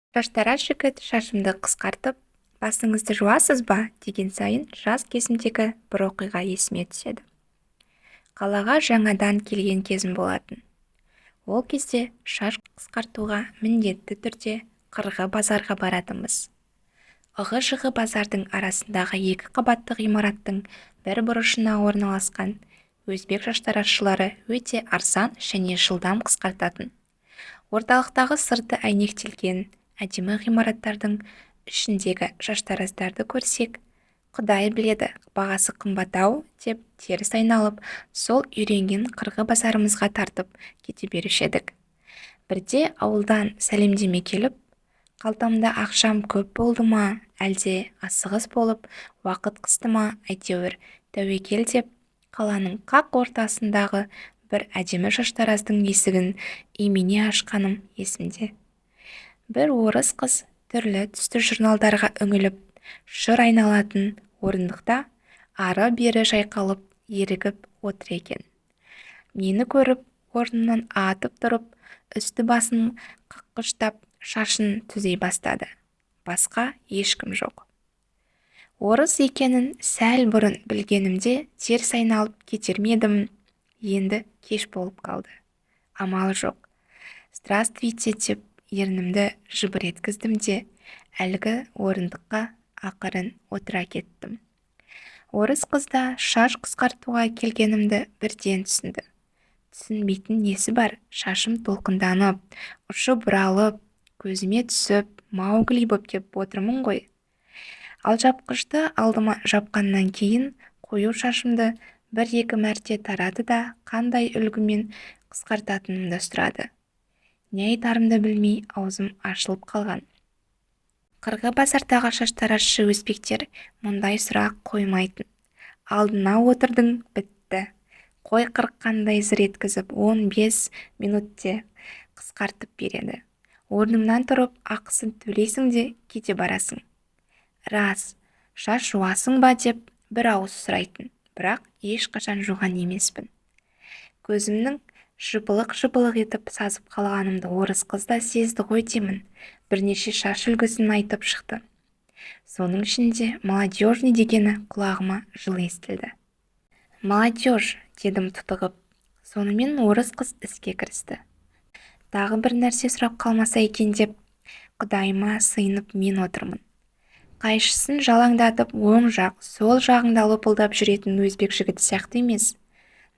Шаштараз жігіт шашымды қысқартып, басыңызды жуасыз ба деген сайын жас кезімдегі бір оқиға есіме түседі. Қалаға жаңадан келген кезім болатын. Ол кезде шаш қысқартуға міндетті түрде Қырғы базарға баратынбыз. Ығы-жығы базардың арасындағы екі қабатты ғимараттың бір бұрышына орналасқан өзбек шаштаразшылары өте арзан және жылдам қысқартатын. Орталықтағы сырты әйнектелген әдемі ғимараттардың ішіндегі шаштараздарды көрсек, құдай біледі, бағасы қымбат-ау деп теріс айналып, сол үйренген Қырғы базарымызға тартып кете беруші едік. Бірде ауылдан сәлемдеме келіп, қалтамда ақшам көп болды ма, әлде асығыс болып, уақыт қысты ма, әйтеуір тәуекел деп, қаланың қақ ортасындағы бір әдемі шаштараздың есігін имене ашқаным есімде. Бір орыс қыз түрлі түсті журналдарға үңіліп, шыр айналатын орындықта ары-бері шайқалып, ерігіп отыр екен. Мені көріп, орнынан атып тұрып, үсті-басын қаққыштап, шашын түзей бастады. Басқа ешкім жоқ. Орыс екенін сәл бұрын білгенімде теріс айналып кетер ме едім, енді кеш болып қалды. Амал жоқ. «Здравствуйте», – деп ернімді жыбыр еткіздім де, әлгі орындыққа ақырын отыра кеттім. Орыс қыз да шаш қысқартуға келгенімді бірден түсінді. Түсінбейтін несі бар, шашым толқынданып, ұшы бұралып, көзіме түсіп, Маугли боп кеп отырмын ғой. Алжапқышты алдыма жапқаннан кейін қою шашымды бір-екі мәрте тарады да, қандай үлгімен қысқартатынымды сұрады. Не айтарымды білмей аузым ашылып қалған. Қырғы базардағы шаштаразшы өзбектер мұндай сұрақ қоймайтын. Алдына отырдың, бітті. Қой қырыққандай зыр еткізіп 15 минутте қысқартып береді. Орныңнан тұрып, ақысын төлейсің де кете барасың. Рас, шаш жуасың ба деп бір ауыз сұрайтын, бірақ ешқашан жуған емеспін. Көзімнің жыпылық-жыпылық етіп сазып қалғанымды орыс қыз да сезді ғой деймін, бірнеше шаш үлгісін айтып шықты. Соның ішінде молодежный дегені құлағыма жылы естілді. «Молодежь», – дедім тұтығып. Сонымен орыс қыз іске кірісті. Тағы бір нәрсе сұрап қалмаса екен деп, Құдайыма сыйынып мен отырмын. Қайшысын жалаңдатып, оң жақ, сол жағыңда лопылдап жүретін өзбек жігіті сияқты емес.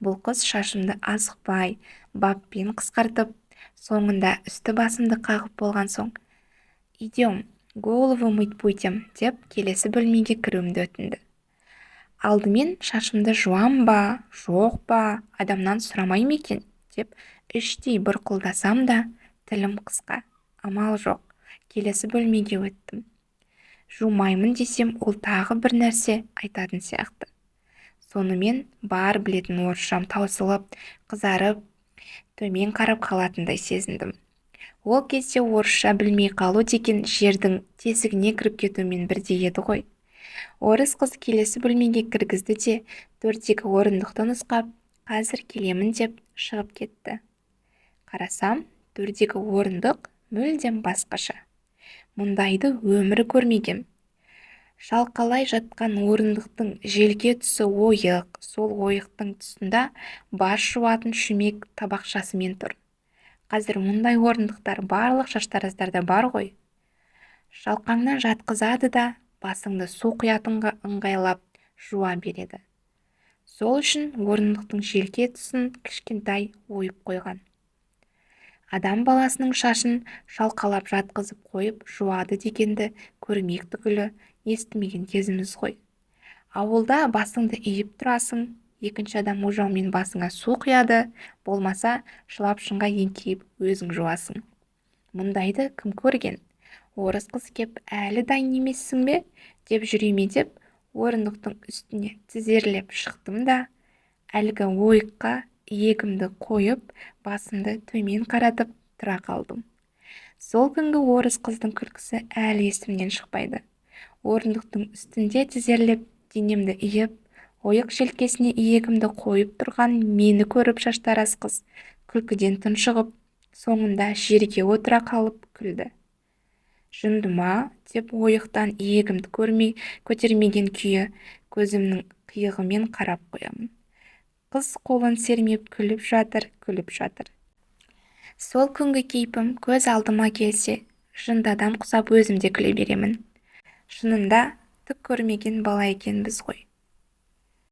Бұл қыз шашымды асықпай, баппен қысқартып, соңында үсті-басымды қағып болған соң, «Идем, голову мыть будем», – деп келесі бөлмеге кіруімді өтінді. Алдымен шашымды жуам ба, жоқ па, адамнан сұрамай ма екен деп іштей бұрқылдасам да, тілім қысқа, амал жоқ, келесі бөлмеге өттім. Жумаймын десем, ол тағы бір нәрсе айтатын сияқты. Сонымен бар білетін орысшам таусылып, қызарып, төмен қарап қалатындай сезіндім. Ол кезде орысша білмей қалу деген жердің тесігіне кіріп кетумен бірдей еді ғой. Орыс қыз келесі бөлмеге кіргізді де, төрдегі орындықты нұсқап, қазір келемін деп шығып кетті. Қарасам, төрдегі орындық мүлдем басқаша. Мұндайды өмірі көрмегем. Шалқалай жатқан орындықтың желке тұсы ойық, сол ойықтың тұсында бас жуатын шүмек табақшасымен тұр. Қазір мұндай орындықтар барлық шаштараздарда бар ғой. Шалқаңнан жатқызады да, басыңды су құятынға ыңғайлап жуа береді. Сол үшін орындықтың желке тұсын кішкентай ойып қойған. Адам баласының шашын шалқалап жатқызып қойып жуады дегенді көрмек түгілі, естімеген кезіміз ғой. Ауылда басыңды иіп тұрасың, екінші адам ожаумен басыңа су құяды, болмаса шылапшынға еңкейіп өзің жуасың. Мұндайды кім көрген? Орыс қыз кеп әлі дайын емессің бе деп жүре ме деп, орындықтың үстіне тізерлеп шықтым да, әлгі ойыққа иегімді қойып, басымды төмен қаратып тұра қалдым. Сол күнгі орыс қыздың күлкісі әлі есімнен шықпайды. Орындықтың үстінде тізерлеп денемді иіп, ойық желкесіне иегімді қойып тұрған мені көріп шаштараз қыз күлкіден тұншығып, соңында жерге отыра қалып күлді. Жынды ма деп ойықтан иегімді көрмей, көтермеген күйі көзімнің қиығымен қарап қоямын. Қыз қолын сермеп күліп жатыр, күліп жатыр. Сол күнгі кейпім көз алдыма келсе, жынды адам құсап өзім де күле беремін. Шынында түк көрмеген бала екенбіз ғой.